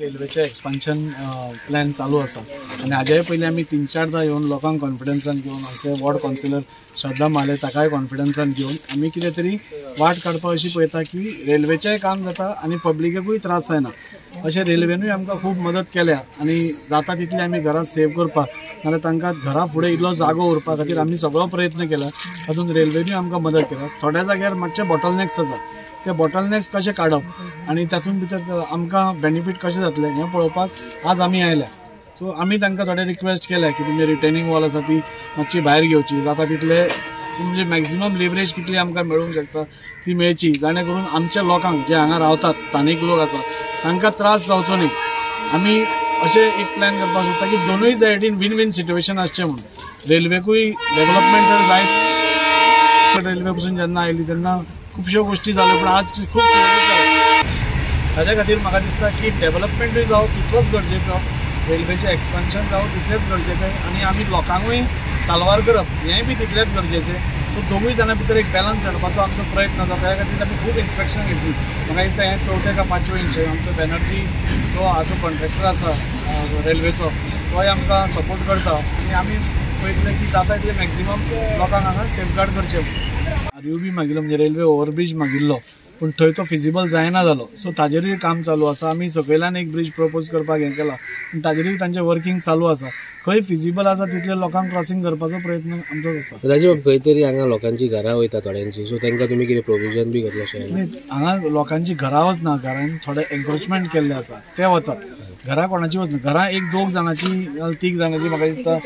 रेल्वेचें expansion plan चालू आसा आनी हाज्याय पयलीं आमी 3-4दा येवन लोकांक कॉन्फिडन्सान घेवन, आमचे वॉर्ड कावन्सिलर श्रद्धा माले ताकाय कॉन्फिडन्सान घेवन आमी कितें तरी वाट काडपा अशी पळयता की रेल्वेचेंय काम जाता आनी पब्लिकेकूय त्रास जायना. अशें रेल्वेनूय आमकां खूब मदत केल्या आनी जाता तितली आमी घरां सेव करपाक, नाजाल्यार तांकां घरा फुडें इल्लो जागो उरपा खातीर आमी सगळो प्रयत्न केला. तातूंत रेल्वेनूय आमकां मदत केल्या. थोड्या जाग्यार मातशे बॉटलनॅक्स आसा, ते बॉटलनॅक्स कशे काडप आनी तातूंत भितर आमकां बेनिफीट कशें जातलें हें पळोवपाक आज आमी आयल्या. सो आमी तांकां थोडे रिक्वेस्ट केल्या की तुमी रिटेनिंग वॉल आसा ती मातशी भायर घेवची, जाता तितले म्हणजे मॅक्झिमम लिवरेज कितली आमकां मेळूंक शकता ती मेळची, जाणे करून आमच्या लोकांक जे हांगा रावतात स्थानीक लोक आसा तांकां त्रास जावचो न्ही. आमी अशें एक प्लॅन करपाक सोदता की दोनूय सायडीन विन विन सिट्युएशन आसचें म्हणून. रेल्वेकूय डेव्हलपमेंट तर जायच, रेल्वे पसून जेन्ना आयली तेन्ना खुबश्यो गोश्टी जाल्यो, पूण आज खूब जाल्यो. ताज्या खातीर म्हाका दिसता की डेव्हलपमेंटूय जावं तितलोच गरजेचो, रेल्वेचें एक्सपान्शन जावं तितलेंच गरजेचें आनी आमी लोकांकूय साल्वार करप हेंय बी तितलेंच गरजेचें. सो दोगूय जाणां भितर एक बॅलन्स हाडपाचो आमचो प्रयत्न आसा. त्या खातीर आमी खूब इन्स्पेक्शन घेतली. म्हाका दिसता हें 4थें का 5वें इंचे आमचो बॅनर्जी जो हाचो कॉन्ट्रॅक्टर आसा रेल्वेचो तोय आमकां सपोर्ट करता आनी आमी पळयतले की जाता तितले मॅक्झिमम लोकांक हांगा सेफगार्ड करचें. आरयूबी मागिल्लो म्हणजे रेल्वे ओवरब्रीज मागिल्लो, पूण थंय तो फिजिबल जायना जालो. सो ताजेरूय काम चालू आसा. आमी सकयल्यान एक ब्रीज प्रपोज करपाक हें केलां, पूण ताजेरूय तांचें वर्किंग चालू आसा. खंय फिजिबल आसा तितले लोकांक क्रॉसिंग करपाचो प्रयत्न आमचोच आसा. राजीव, खंय तरी हांगा लोकांची घरां वयता थोड्यांची, सो तांकां तुमी कितें प्रोविजन बी करतले अशें? न्ही, हांगा लोकांची घरां वचना, घरान थोडे एन्क्रोचमेंट केल्ले आसा ते वतात. घरां कोणाची वचना, घरां 1-2 जाणांची 3 जाणांची म्हाका दिसता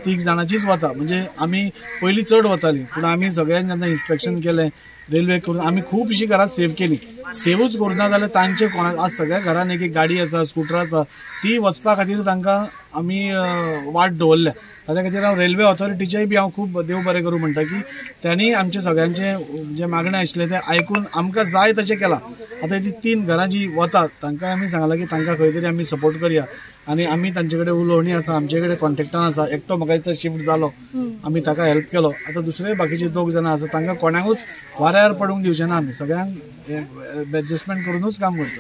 3 जाणांचीच वता. म्हणजे आमी पयलीं चड वताली, पूण आमी सगळ्यांनी जेन्ना इन्स्पेक्शन केलें रेल्वे करून आमी खुबशीं घरां सेव केली. सेवूच करुना जाल्यार तांचे कोणा आज सगळ्या घरान एक एक गाडी आसा, स्कुटर आसा, ती वचपा खातीर तांकां आमी वाट दवरल्या. ताच्या खातीर हांव रेल्वे ऑथॉरिटीचेय बी हांव खूब देव बरें करूं म्हणटा की तांणी आमचे सगळ्यांचे जे मागणें आशिल्लें तें आयकून आमकां जाय तशें केलां. आतां ती 3 घरां जीं वतात तांकां आमी सांगलां की तांकां खंय तरी आमी सपोर्ट करया आनी आमी तांचे कडेन उलोवणी आसा, आमचे कडेन कॉन्टेक्टान आसा. एकटो म्हाका दिसता शिफ्ट जालो, आमी ताका हेल्प केलो. आतां दुसरे बाकीचे 2 जाणां आसा तांकां कोणाकूच वाऱ्यार पडूंक दिवचें ना, आमी सगळ्यांक एडजस्टमेंट करुनूच काम करतले.